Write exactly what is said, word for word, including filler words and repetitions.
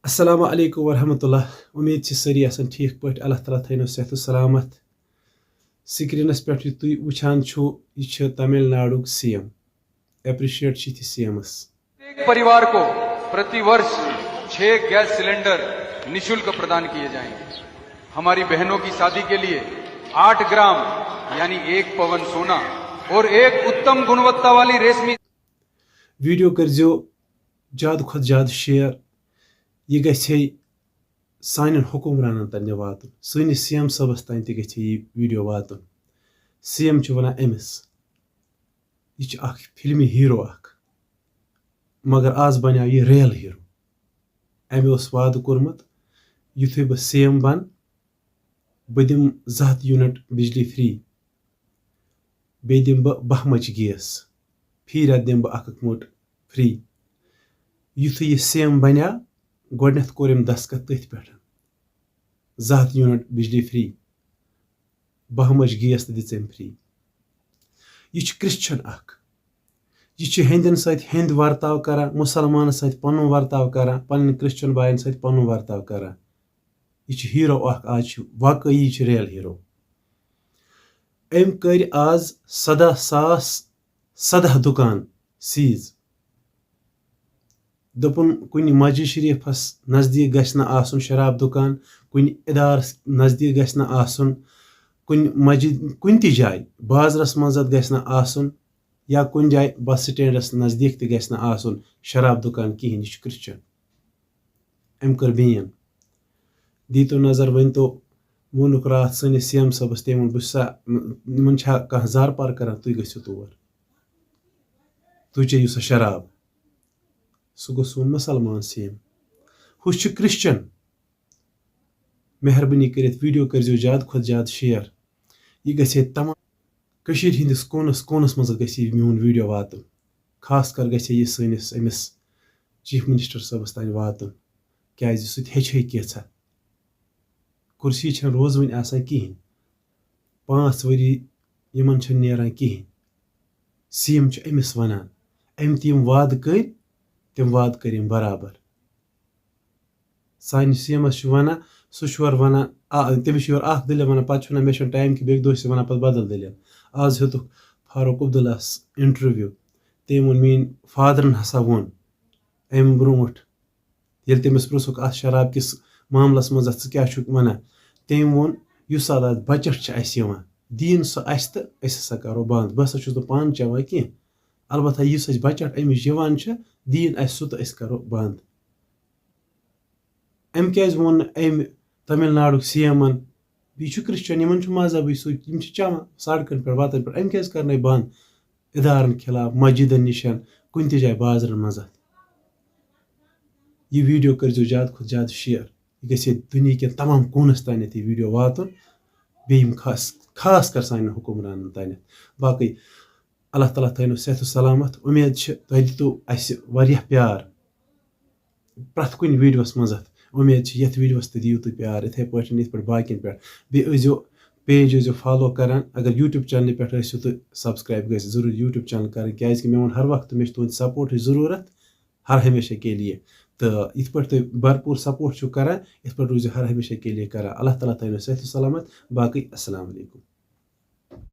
السلام علیکم ورحمۃ اللہ۔ امید چھِ سٲری آسان ٹھیٖک پٲٹھۍ۔ اللہ تعالیٰ تھٲینو صحت و سلامت۔ سکرینس پٮ۪ٹھ یہِ تُہۍ وٕچھان چھِو، یہِ چھِ تامل ناڈوٗک سی ایم۔ اپریشیٹ چھِ یِتھِ سی ایمس۔ प्रत्येक परिवार को प्रतिवर्ष छह गैस सिलेंडर निशुल्क प्रदान किए जाएंगे। हमारी बहनों की शादी के लिए आठ ग्राम यानी एक पवन सोना और एक उत्तम गुणवत्ता वाली रेशमी ویڈیو کٔرزیو زیادٕ کھۄتہٕ زیادٕ شیئر۔ یہِ گژھِ ہے سانٮ۪ن حکمرانن تام تہِ واتُن، سٲنِس سی ایم صٲبس تام تہِ گژھِ ہے یہِ ویڈیو واتُن۔ سی ایم چھُ ونان أمِس، یہِ چھُ اکھ فلمی ہیرو اکھ، مگر آز بنیو یہِ ریل ہیرو۔ أمۍ اوس وعدٕ کوٚرمُت، یُتھُے بہٕ سی ایم بنہٕ، بہٕ دِمہٕ زٕ ہتھ یوٗنٹ بجلی فری، بیٚیہِ دِمہٕ بہٕ باہ مچہِ گیس، فی رٮ۪تہٕ دِمہٕ بہٕ اکھ اکھ موٹ فری۔ یُتھُے یہِ سی ایم بنیو، گۄڈٕنٮ۪تھ کوٚر أمۍ دستخط تٔتھۍ پٮ۪ٹھ، زٕ ہتھ یوٗنٹ بجلی فری، باہ مچہِ گیس تہِ دِژ أمۍ فری۔ یہِ چھُ کرسچن اکھ، یہِ چھُ ہیٚندٮ۪ن سۭتۍ ہیٚندۍ ورتاو کران، مُسلمانن سۭتۍ پنُن ورتاو کران، پنٕنٮ۪ن کرسچن باین سۭتۍ پنُن ورتاو کران۔ یہِ چھُ ہیرو اکھ، آز چھُ واقعی، یہِ چھُ ریل ہیرو۔ أمۍ کٔرۍ آز سداہ ساس سداہ دُکان سیز۔ دوٚپُن، کُنہِ مسجد شریفس نزدیٖک گژھِ نہٕ آسُن شراب دُکان، کُنہِ ادارس نزدیٖک گژھِ نہٕ آسُن، کُنہِ مسجد، کُنہِ تہِ جایہِ بازرس منٛز گژھِ نہٕ آسُن، یا کُنہِ جایہِ بس سٹینڈس نزدیٖک تہِ گژھِ نہٕ آسُن شراب دُکان کِہینۍ۔ یہِ چھُ کرسچن۔ أمۍ کٔر بین۔ دیٖتو نظر، ؤنۍ تو، ووٚنُکھ راتھ سٲنِس سی ایم صٲبس، تٔمۍ ووٚن، بہٕ چھُسا، یِمن چھا کانٛہہ زار پار کران، تُہۍ گٔژھِو تور، تُہۍ چیٚیِو سا شراب۔ سُہ گوٚو سون مُسلمان سی ایم۔ ہُہ چھُ کرسچن۔ مہربٲنی کٔرِتھ ویڈیو کٔرزیو زیادٕ کھۄتہٕ زیادٕ شیئر۔ یہِ گژھِ ہے تمام کٔشیٖرِ ہٕنٛدِس کوٗنس کوٗنس منٛز گژھِ یہِ میون ویڈیو واتُن۔ خاص کر گژھِ ہے یہِ سٲنِس أمِس چیف منسٹر صٲبس تام واتُن، کیازِ سُہ تہِ ہیٚچھِ ہے کینٛژھا۔ کُرسی چھنہٕ روزوٕنۍ آسان کِہینۍ۔ پانٛژھ ؤری یِمن چھنہٕ نیران کِہینۍ۔ سی ایم چھُ أمِس ونان، أمۍ تہِ یِم وعدٕ کٔرۍ، تِم وعدٕ کٔرۍ أمۍ برابر۔ سانہِ سی ایمس چھُ ونان، سُہ چھُ یورٕ ونان، آ، تٔمِس چھُ یورٕ اکھ دٔلیٖل ونان، پتہٕ چھُ ونان، مےٚ چھُنہٕ ٹایم کہِ، بیٚکہِ دۄہ چھُ ونان پتہٕ بدل دٔلیٖل۔ آز ہیوٚتُکھ فاروق عبداللہس انٹرویو، تٔمۍ ووٚن، میٲنۍ فادرن ہسا ووٚن امہِ برونٛٹھ، ییٚلہِ تٔمِس پرٛژھُکھ اتھ شراب کِس معاملس منٛز، ژٕ کیٛاہ چھُکھ ونان، تٔمۍ ووٚن، یُس اتھ بجٹ چھُ اسہِ یِوان، دِیِن سُہ اسہِ تہٕ أسۍ ہسا کرو بند، بہٕ ہسا چھُس نہٕ پانہٕ چٮ۪وان کینٛہہ، البتہ یُس اسہِ بجٹ امِچ یِوان چھِ، دِیِن اسہِ سُہ تہٕ أسۍ کرو بند۔ أمۍ کیازِ ووٚن نہٕ أمۍ تامل ناڈُک سی ایمن، یہِ چھُ کرسچن، یِمن چھُ مذہبٕے سُے، یِم چھِ چٮ۪وان سڑکن پٮ۪ٹھ، وتن پٮ۪ٹھ، أمۍ کیازِ کرنٲے بند ادارن خلاف، مسجدن نِشن، کُنہِ تہِ جایہِ بازرن منٛز اتھ؟ یہِ ویڈیو کٔرزیو زیادٕ کھۄتہٕ زیادٕ شیئر، یہِ گژھِ ہے دُنیہکٮ۪ن تمام کوٗنس تانٮ۪تھ یہِ ویڈیو واتُن، بیٚیہِ یِم خاص خاص کر سانٮ۪ن حکمرانن تانٮ۪تھ۔ باقٕے اللہ تعالیٰ تھٲینو صحت و سلامت۔ امید چھِ تۄہہِ دِتو اسہِ واریاہ پیار پرٛٮ۪تھ کُنہِ ویڈیوس منٛز۔ امید چھِ یتھ ویڈیوس تہِ دِیِو تُہۍ پیار، یِتھے پٲٹھۍ یِتھ پٲٹھۍ باقین پٮ۪ٹھ۔ بیٚیہِ ٲسۍزیو، پیج ٲسۍزیو فالو کران۔ اگر یوٹیوب چینلہِ پٮ۪ٹھ ٲسِو تہٕ سبسکرایب گژھِ ضروٗر یوٹیوب چینل کرٕنۍ، کیازِ کہِ مےٚ ووٚن ہر وقتہٕ، مےٚ چھِ تُہنٛدِ سپورٹٕچ ضروٗرت ہر ہمیشہ کے لیے۔ تہٕ یِتھ پٲٹھۍ تُہۍ بھرپوٗر سپورٹ چھِو کران، یِتھ پٲٹھۍ روٗزِو ہر ہمیشہ کے لیے کران۔ اللہ تعالیٰ تھٲینو صحت و سلامت۔ باقٕے السلام علیکم۔